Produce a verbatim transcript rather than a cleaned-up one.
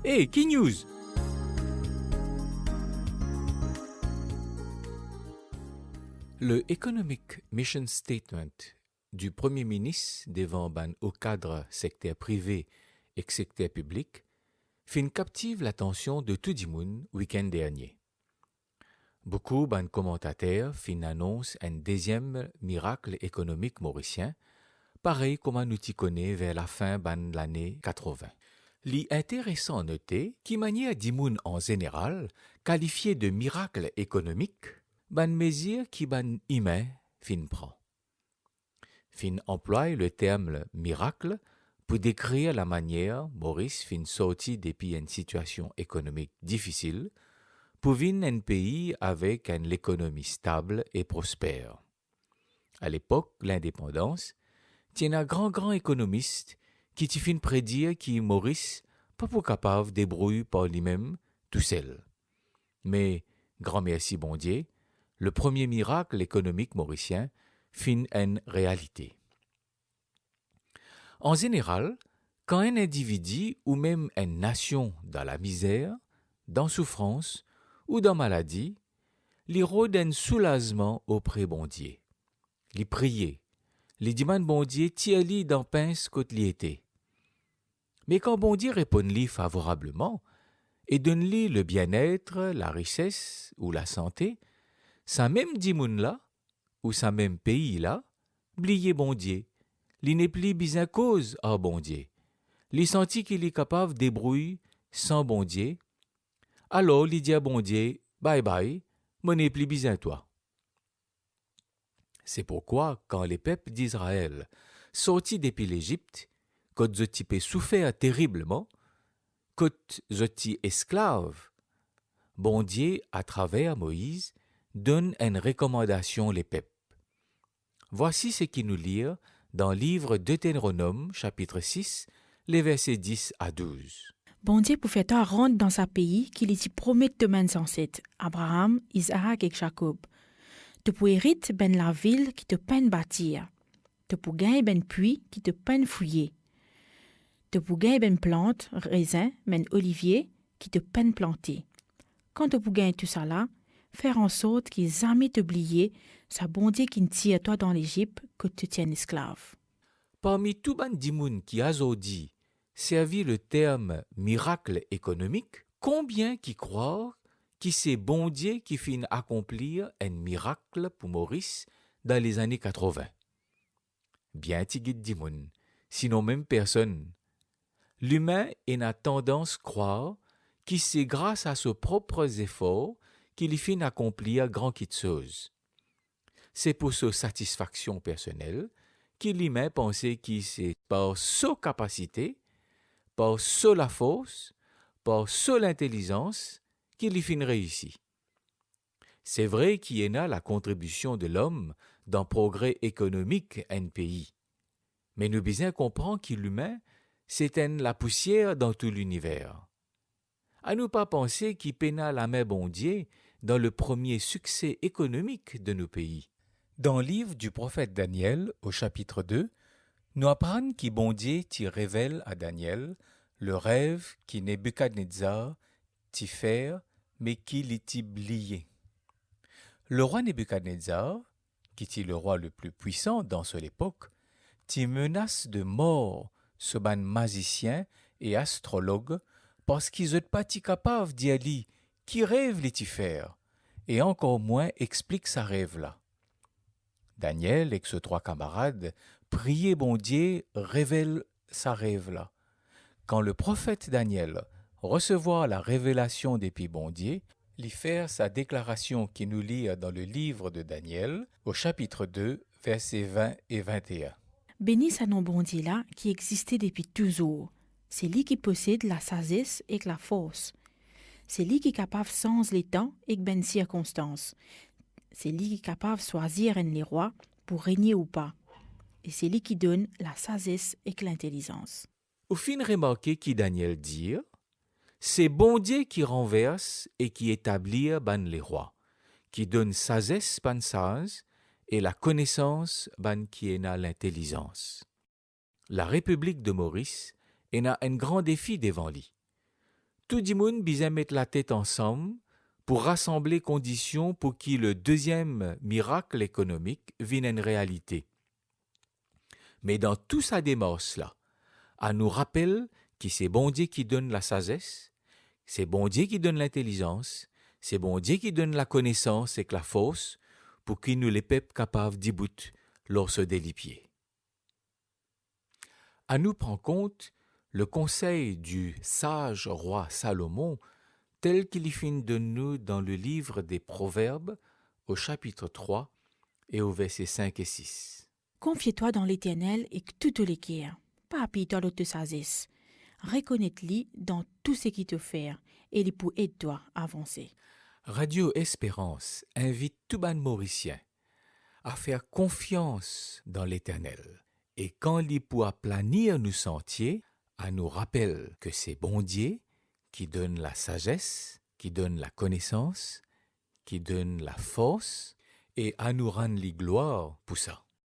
Hey, ki news? Le Economic Mission Statement du Premie Minis devan bann o kad sekter prive ek sekter piblik finn kaptiv latansion de tou dimoun wikenn dernie. Boukou bann komantater finn anons enn deziem mirak ekonomik morisien, parey kouma nou ti kone ver lafin bann lane katrevin. Li interesan note ki manier dimoun an zeneral kalifie de mirak ekonomik bann mezir ki bann imin finn pran. Finn anplway leterm mirak pou dekrir lamanier Moris finn sorti depi enn sitiasion ekonomik difisil pou vinn enn pei avek enn lekonomi stab e prosper. Alepok lindepandans, ti ena gran-gran ekonomis ki ti finn predir ki Moris pa pou kapav debrouy par limem tousel. Me, gran mersi Bondie, le premie mirak ekonomik morisien finn enn realite. An zeneral, kan enn individi ou mem enn nasion dan lamizer, dan soufrans ou dan maladi, li rod enn soulazman opre Bondie. Li priye, li dimann Bondie tir li dan pins kot li ete. Me kan Bondie reponn li favorableman e donn li lebienet, larises ou lasante, sa mem dimoun la ou sa mem pei la bliye Bondie. Li nepli bizin koz ar Bondie. Li santi ki li kapav debrouy san Bondie. Alor li dir Bondie, "Bye bye, mo nepli bizin twa." Se pourkwa kan lepep Dizrael sorti depi Lezip, kot zot ti pe soufer teribleman, kot zot ti esklav, Bondie, atraver Moiz, donn enn rekomandasion lepep. Vwasi seki nou lir dan liv Deteronom, sapit sis, le verse dis a douz. Bondie pou fer twa rant dan sa pei ki li ti promet to bann zanset, Abraam, Izaak ek Zakob. To pou erit bann lavil ki to pa'nn batir. To pou gagn bann pwi ki to pa'nn fouye. To pou gagn bann plant rezin, bann olivie ki to pa'nn plante. Kan to pou gagn tousala, fer ansort ki zame to bliye sa Bondie ki'nn tir twa dan Lezip kot to ti enn esklav. Parmi tou bann dimoun ki azordi servi leterm mirak ekonomik, konbien ki krwar ki se Bondie ki finn akonplir enn mirak pou Moris dan lezane katrevin? Bien tigit dimoun, sinon mem personn. Limin ena tandans krwar ki se gras a so prop zefor ki li finn akonplir gran kitsoz. Se pou so satisfaksion personel ki limin panse ki se par so kapasite, par so lafors, par so lintelizans ki li finn reisi. Se vre ki ena lakontribision de lom dan progre ekonomik enn pei. Me nou bizin konpran ki limin se enn lapousier dan tou liniver. Anou pa panse ki pena lame Bondie dan le premie sikse ekonomik de nou pei. Dan liv di profet Daniel, o sapit de, nou aprann ki Bondie ti revel a Daniel le rev ki Nebukadnezar ti fer, me ki li ti bliye. Lerwa Nebukadnezar, ki ti lerwa le pli pwisan dan so lepok, ti menas de mor so bann mazisien e astrolog, parski zot pa ti kapav dir li ki rev li ti fer, e ankor mwin explik sa rev la. Daniel ek so trwa kamarad priye Bondie revel sa rev la. Kan le profet Daniel resevwar larevelasion depi Bondie, li fer sa deklarasion ki nou lir dan le liv de Daniel, o sapit de, verse vin e vin e enn. Beni sa nom Bondie la ki existe depi touzour. Se li ki posed lasazes ek lafors. Se li ki kapav sanz letan ek bann sirkonstans. Se li ki kapav swazir enn lerwa pou regne ou pa. E se li ki donn lasazes ek lintelizans. Ou finn remarke ki Daniel dir, se Bondie ki ranvers e ki etablir bann lerwa, ki donn sazes bann saz e lakonesans bann ki ena lintelizans. Larepiblik de Moris ena enn gran defi devan li. tou dimoun bizin met latet ansam pou rasanble kondision pou ki le deziem mirak ekonomik vinn enn realite. Me dan tou sa demars la, anou rapel ki se Bondie ki donn lasazes, se Bondie ki donn lintelizans, se Bondie ki donn lakonesans ek lafors pou ki nou lepep kapav dibout lor so de lipie. Anou pran kont le konsey di saz rwa Salomon, tel ki li finn donn nou dan le liv de Proverb, o sapit trwa e o verse sink e sis. Confie-toi dans l'Éternel avec tout ton cœur. Pa apiy twa lor to sazes. Rekonet li dan tou seki to fer e li pou ed twa avanse. Radio Espérance invit tou bann Morisien a fer konfians dan Leternel, e kan li pou aplanir nou santie, anou rapel ke se Bondie ki donn lasazes, ki donn lakonesans, ki donn lafors, e anou rann li glwar pou sa.